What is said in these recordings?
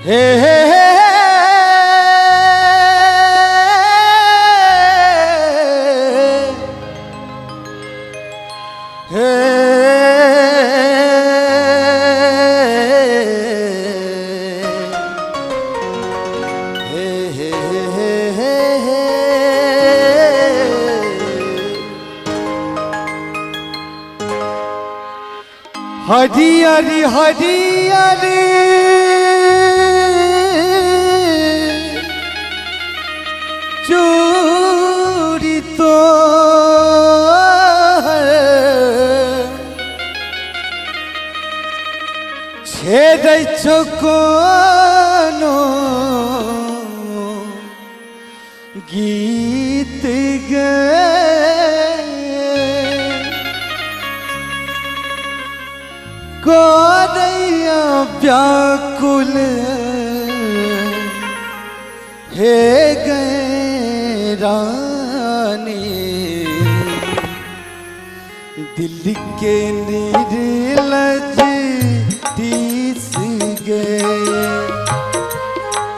हे हे हे हे हे हे हे हे हे। हरियर हरियर चूड़ी तो छेदै छौ कोनो गीत गे, करैया व्याकुल हे गए रानी, दिल के निर्लज तीस गे,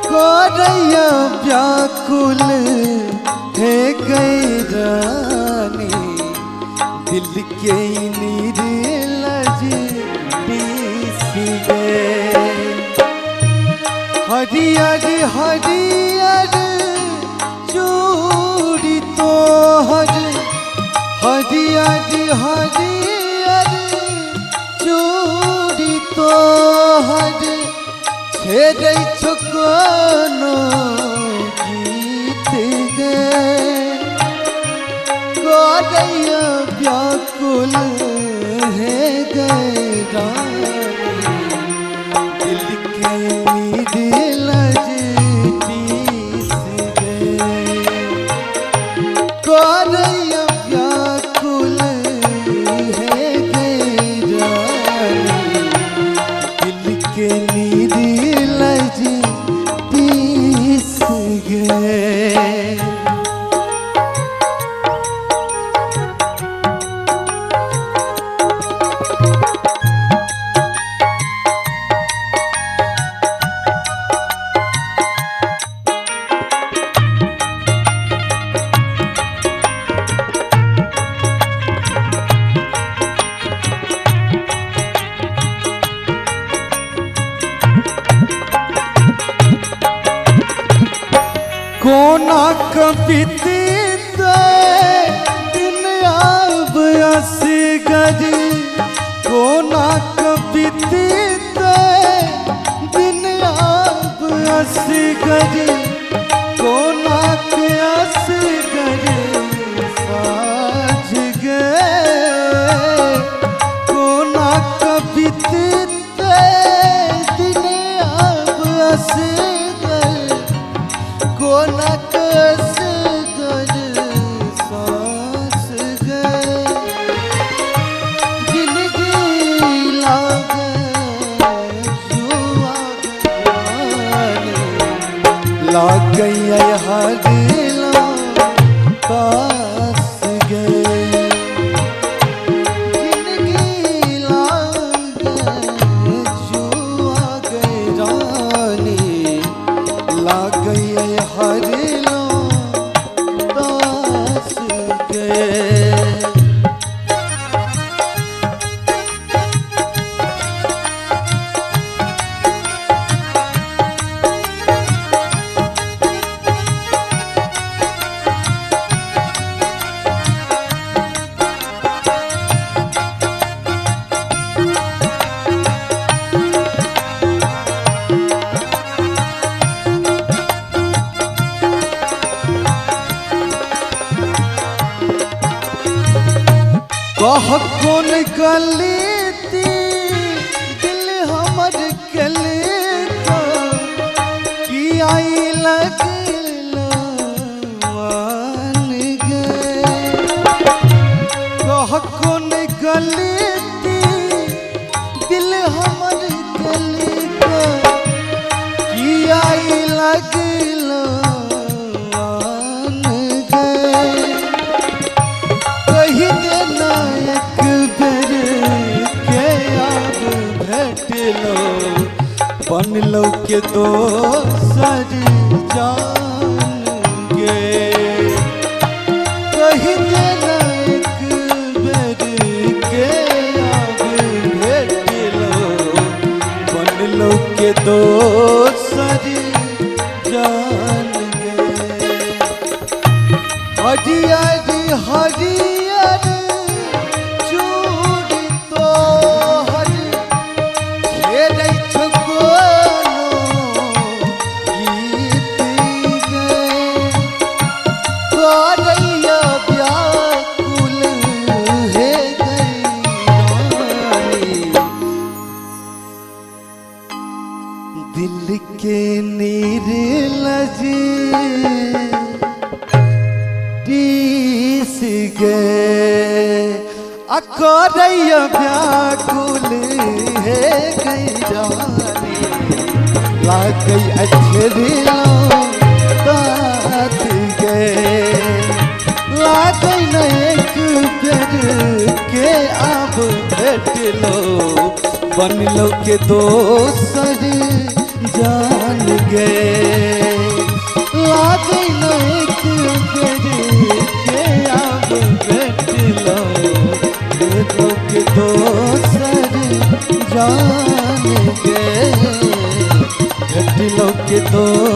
करैया व्याकुल हे गए रानी, दिल के निर्लज तीस गे। हरियर हरियर चूड़ी तोहर, हरियर हरियर चूड़ी तोहर, छेदै छौ कोनो गीत गे, करैया व्याकुल हे गए रानी, दिल के निर्लज टीस गे, करैया व्याकुल हे गए रानी, दिल के निर्लज टीस गे। कोना कविते दिन आब असगरी, कोना कविते दिन आब असगरी, कोना के असगरी साझ गे, कोना कविते दिन आब असगर, कोना कसगर सास गे, जिंदगी लागे जुआ लागैया हरिला पास गे, जिंदगी लागे जुआ गे रानी, लागैया हरिला दास गे। कह कोन गलती दिल हमर केलका, की आई लगल मान गे, कह कोन गलती दिल हमर केलका, की आई लगल मान गे, कही देना एक बेर के आब भेटलो बनलो के दोसर जान गे। कही देना एक बेर के आब भेटलो बनलो के दोसर जान गे। हरियर हरियर चूड़ी तोहर हेरै छौ कोनो गीत गे। करैया व्याकुल हे गई रानी, दिल के नीर लजी टीस गे। आ करैया व्याकुल हे गई रानी, लागै अछरिलो तात गे। लागै न एक बेर के आब भेटलो बनलो के दोसर जान गे। लागै न एक बेर के आब भेटलो बनलो के दोसर जान गे। भेटलो के दोसर।